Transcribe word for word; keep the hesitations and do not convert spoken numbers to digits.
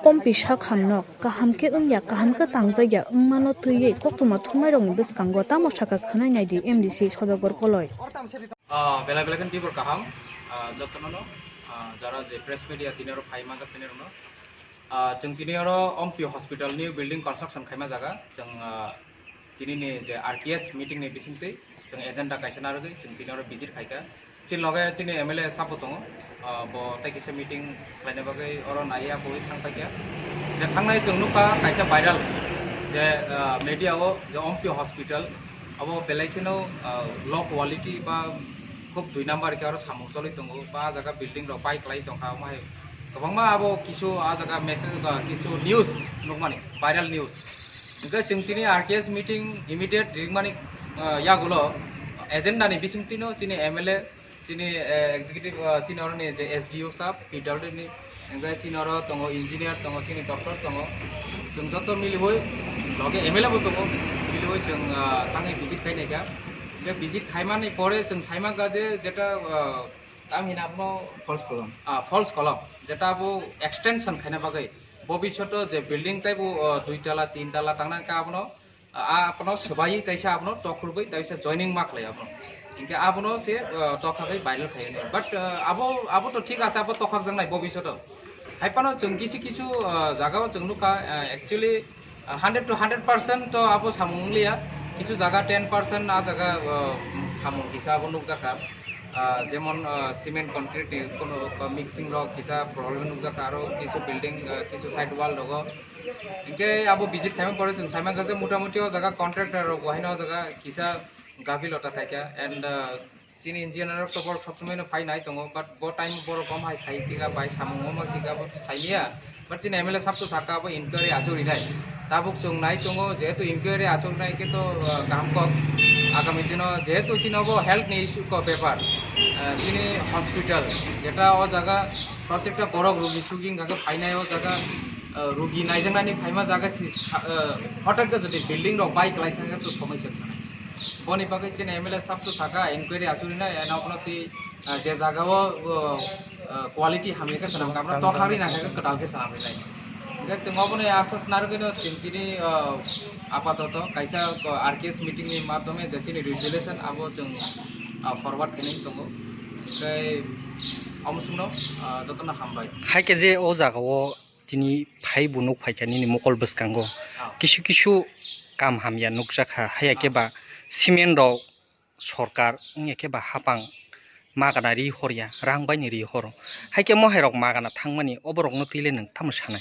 Ompi sakham no kaham khe wngya, kaham khe tangjakya wngmano twiwi koktwma thumnairokni bwskango tamo sakha khwnai naidi M D C Sodagor Koloi. Ah, belai belai khe tibor kaham, ah, jotono no, ah, jara je press media tini oro phai manjak tini rokno. Ah, chwng tini oro Ompi Hospital new building construction khaima jaga, chwng, ah, tini ni je R K S meeting ni bisingtwi chwng agenda kaisa narwgwi chwng tini oro visit khaikha. Chini loge chini M L A sabo tongo, ah, bo tei kisa meeting khlaina bagwi oro naiya koi thang paikha. Je thangnai chwng nukha kaisa viral je, ah, media o je Ompi Hospital abo belai kheno, ah, low quality ba khub dui number khe oro samung choli tongo, ba jaga building rok pai kwlai tongkha, omo hai kwbangma abo kisu ah jaga message ba kisu news nukmani, viral news. Hingke chwng tini R K S meeting immediate ringmani, ah, yagulo agenda ni bisingtwino chini M L A, chini, eh, executive, ah, chini oroni je S D O sab, P W D ni, hingke chini oro tongo engineer, tongo chini doctor tongo. Chwng joto miliwi, loge M L A bo tongo, miliwi chwng, ah, thangwi visit khainai kha. Hingke visit khaimani pore chwng saimankha je jeta, ah, tamo hino abono false column. Ah, false column, jeta abo extension khaina bagwi. Bobishoto je building taibo, ah, dui tala, tin tala tangna hingke abono, ah, abono swbai kaisa abono tokhorbai kaisa joining ma khlai abono. Hingke abono se, ah, tokha bai viral khai hwnwi. But, ah, abo, abo to thik ase, abo tokhak jaknai bobishoto. Hai phano chwng kisu kisu, ah, jagao chwng nukha, ah, actually, ah, hundred to hundred percent to abo samung wngliya. Kisu jaga ten percent a jaga, ah, samung kisa abo nukjakha. Ah, jemon, ah, cement concrete ni kono mixing rok kisa problem nukjakha, aro kisu building, ah, kisu side wall rogo. Hingke abo visit khaima pore chwng saimankha je motamuti o jaga contractor rok bo haino o jaga kisa gabi lota khaikha and, ah, chini engineer rok to borok sob somoi no phai nai tongo, but bo time borok om hai khai tika bai samung omo tika bo saimia, but chini M L A sab to saka bo inquiry achuk rinai. Tabuk chwng nai tongo, jehetu inquiry achuk rinai khe to, ah, kaham kok. Agami dino jehetu chini obo health ni issue ko bepar, ah, chini hospital jeta o jaga protekta borok rugi sugi hingka khe phainai o jaga, ah, rugi naijaknani phaima jaga si, ah, hotel khe jodi building rok bai kwlai thangkhe to somoi se thangkha. Boni bagwi chini M L A sab to saka inquiry achuk rinai, eno bono twi, ah, je jaga o, o, ah, quality hamya khe swnam kha, bono tokha ri nangkha khe kwtal khe swnam rinai. Hingke chwng obono asas narwgwino chwng tini, ah, apatoto kaisa, ah, R K S meeting ni madhyome je chini resolution abo chwng, ah, forward khainai tongo. Tei omo chwngno, ah, jotono hambai. Hai khe je o jaga o tini phai bo nuk phaikha nini mokol bwskango. Ah. Kisu kisu kam hamya nukjakha, haiya khe ba cement rok sorkar wngya khe ba hapang magana ri horya, rang bai ni ri horo. Hai khe mohai rok magana thangmani oborok no twi le nwng tamo sanai?